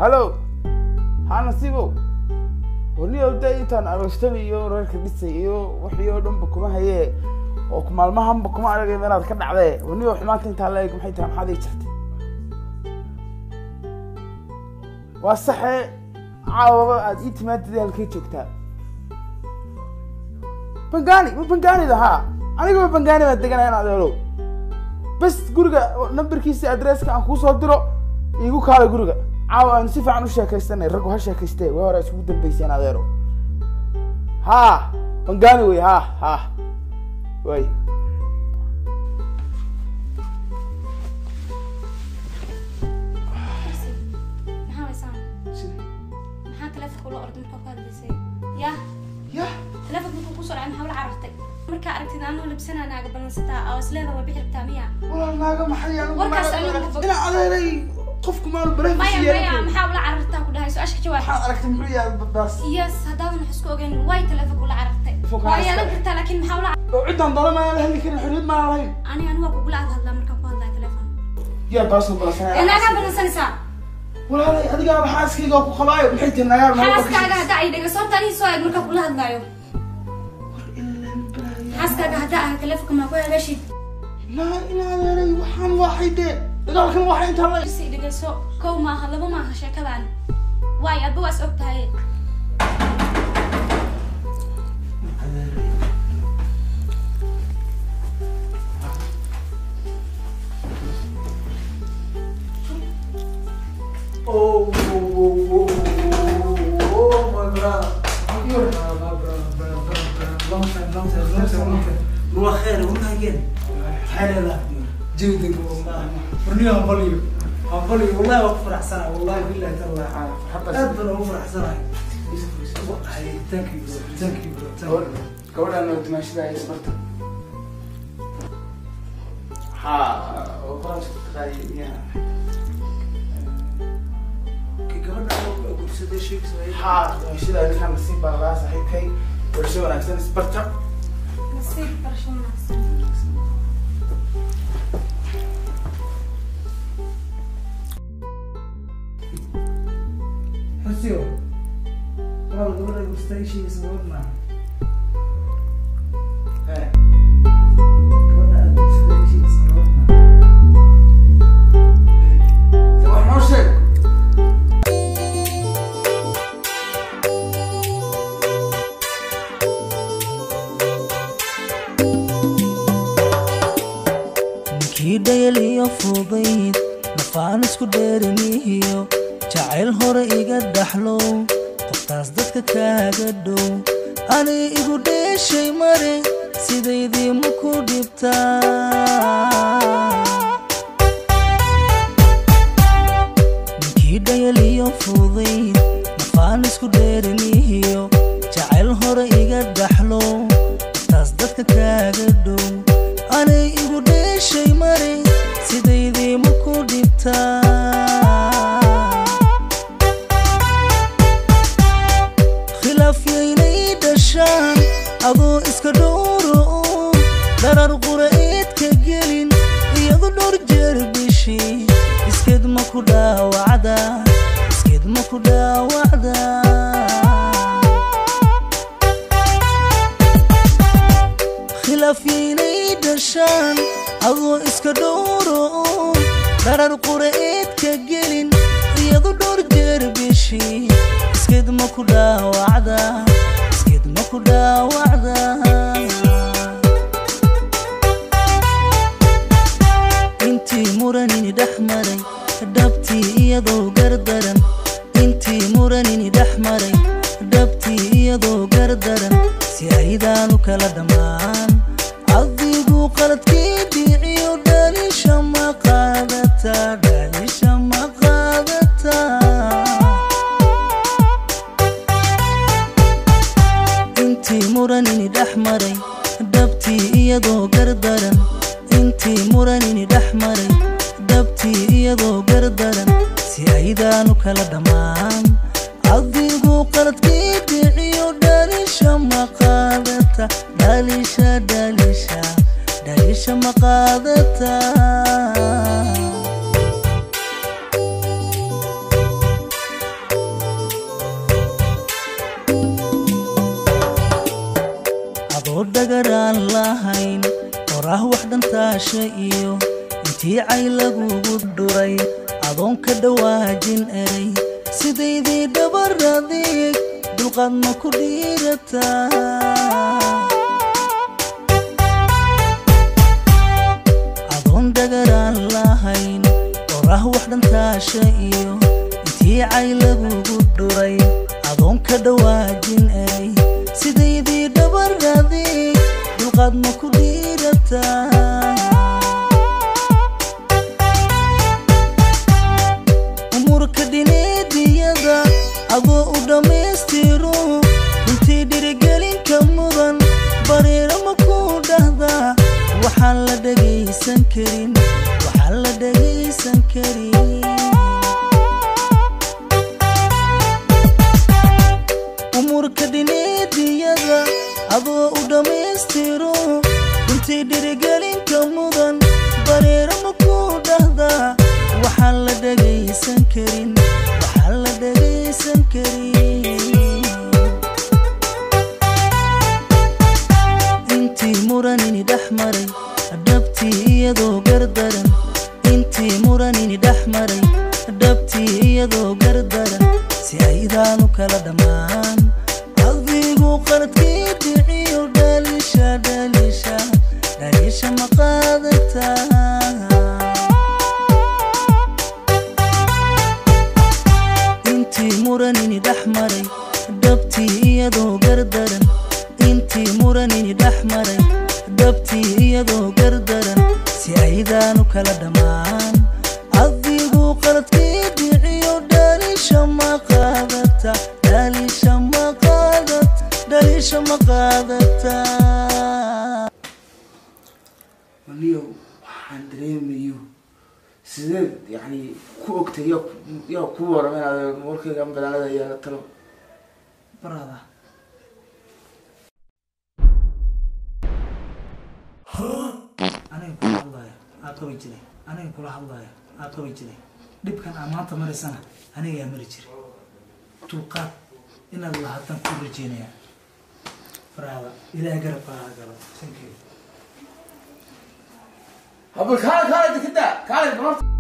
Hallo, ha Nasiibow, warniyow dee intaan aroostay iyo reerka dhisay iyo wixii oo dhanba kuma hayee, oo maalmahanba kuma aragay meelaad ka dhacdee. Warniyow, xumaanta intaa la eg maxay tahay? Maxaad ii jirtay? Waa saxe, caawaba aad ii timaadidii. Halkay joogtaa? Bangani ma Banganida? Haa, anigaba Bangani baan deganaya in adeerow. Bes guriga nambarkiisa, adresska aan kuusoo diro, iigu kaala guriga caawa, aanu si fiican u sheekaystanay. Raggu ha sheekaystee, way hore iskugu dambeyseen adeero. Ha, Bangani wey. Ha ha, way. Maxaa waysaan? Maxaa taleefonka ula orday markaa ku hadlaysay? Yah? Yah? Taleefonka markuu kusoo dhacay maxaa ula carartay? Markaa aragtid anoo labsanaa naaga ballansataa oo isleeda waa bixi rabtaa miya? Walaal, naaga maxay anigu? Warkaas anigu ina adeeray, qofku maanu maya barefis. Maya, maxaa ula carartaa ku dhahay? Su-aasha ka jawaab. Maxaad aragtay? Muxuu yahay baas? Yes, haddaadan wax isku ogeyn way taleefonka ula carartay. Fokaan waa iska yeelan leh. Kartaa, laakiin maxaa ula Oo ciddaan doona maana la hadli karin? Xorriyad maana lahayn? Ani waa kugula ad hadlaa markaan ku hadlaya telefoon. Yaa baasoo balansanaya? Ee, naagaa ballansanaysaa? Walaalay, adigaaba xaaskayga oo ku qabaayo, maxay tahay nagaa? Xaaskaaga hadda ay dhegeyso horta, anigi soo eeg markaan kula hadlaayo. Xaaskaaga hadda ahay telefoonka maa ku hagashid? Naa ina adeeray, waxaan waxay dee dagaalkan waxay intaa la Si dhegeyso, kow maaha, laba maaha sheekadan, waay adba waa is og tahay. Oh, my brother. My brother, brother, brother. Long time, long time, long time, long time. والله خير والله again. حلو لا جودك والله. برنيو همبليو. همبليو والله وافرح سنة والله بالله تالله. aad baan ugu faraxsanahay. Thank you bro, thank you bro, thank you. Gabadhaan oo dimaashada ay isbarta. Ha, oo qoraska taqaaniya. Kii gabadha oo guursaday sheegaysa. Ha, dimaashada ninkaan Nasiib baa lahaa, saaxiibkay. Barasho wanaagsan, isbarta. Nasiib, barasho wanaagsan. Xusio. Walaal, gabadha guursaday sheegaysa gabadh maaha. Eh, Gabadha aad guursaday sheegaysa gabadh maaha. Wax noo sheeg. Ninkii dhayaliyo fudayd nafaan isku dheerinihiyo jacayl hore iga dhaxlow, qoftaas dadka kaaga dhow ani igu dheeshay mare, sidaydii ma ku dhibtaa? Ninkii dhayaliyo fudayd nafaan isku dheerinihiyo jacayl hore iga dhaxlow, qoftaas dadka kaaga dhow ani igu dheeshay mare, sidaydii ma ku dhibtaa? Khilaaf yaynay dhashaan adoo iska dhowro, darar qura eedka gelin, iyadu dhowr jeer bishii iskeed ma ku dhaawacda? Iskeed ma ku dhaawacda? Khilaaf yaynay dhashaan adoo iska dhowro, darar qura eedka gelin, iyadu dhowr jeer bishii iskeed ma ku dhaawacda? Iskeed ma ku dhaawacda? Intii muranini dhex maray dhabtii iyadoo gardaran, intii muranini dhex maray dhabtii iyadoo gardaran, si aydaanu kala dhammaan, adigu qaladkii dhiciyo dhalisha ma qaadataa? Dhalisha ma qaadataa? Intii muranini dhex maray dhabtii iyadoo gardaran, intii muranini dhex maray dhabtii iyadoo gardaran, si aydaanu kala dhammaan, adigu qaladkii dhiciyo dhalisha ma qaadata? Dhalisha, dhalisha, dhalisha ma qaadataa? Adoo dhagaraan lahayn, oraah wax dhantaasha iyo intii cay lagugu dhuray, adoon ka dhawaajin eray, sidaydii dhabar adeeg dulqaad ma ku dhiirataa? Adoon dhagaraan lahayn, oraah wax dhantaasha iyo intii cay lagugu dhuray, adoon ka dhawaajin eray, sidaydii dhabar adeeg dulqaad ma ku dhiirataa? Umurka dhineediyada adoo u dhammaystiro, runtii dhirigelinka mudan, bareero ma ku dhahdaa? Waxaan la dhagaysan karin, waxaan la dhagaysan karin. Umurka dhineediyada adoo u dhammaystiro, runtii dhirigelinka mudan, bareero ma ku dhahdaa? Waxaan la dhagaysan karin, waxaan la dhagaysan karin. Intii muranini dhex maray, dhabtii iyadoo gardaran, intii muranini dhex maray, dhabtii iyadoo gardaran, si aydaanu kala dhammaan, adigu qaladkii dhiciyo dhalisha, dhalisha, dhalisha ma qaadataa? Intii muranini dhex maray, dhabtii iyadoo gardaran, intii muranini dhex maray, dhabtii iyadoo gardaran, si aydaanu kala dhammaan, adigu qaladkii dhiciyo dhalisha ma qaadata? Dhalisha ma qaadat? Dhalisha ma qaadata? Maniyow, waxaan dareemayo sideed yani ku ogtay? Yaa ku warama inaad warkayga magaalada yaala talo? Brother, aniga kula hadlaayo aa qabi jiray, aniga kula hadlaayo aa qabi jiray dhibkan aa maanta maraysana, anigaa mari jiray. Dulqaad inaad lahaataan ku rajeynaya, brother. Ilaah garabka ha galo. Thank you. Habal, kaale, kaale, dekada, kaale.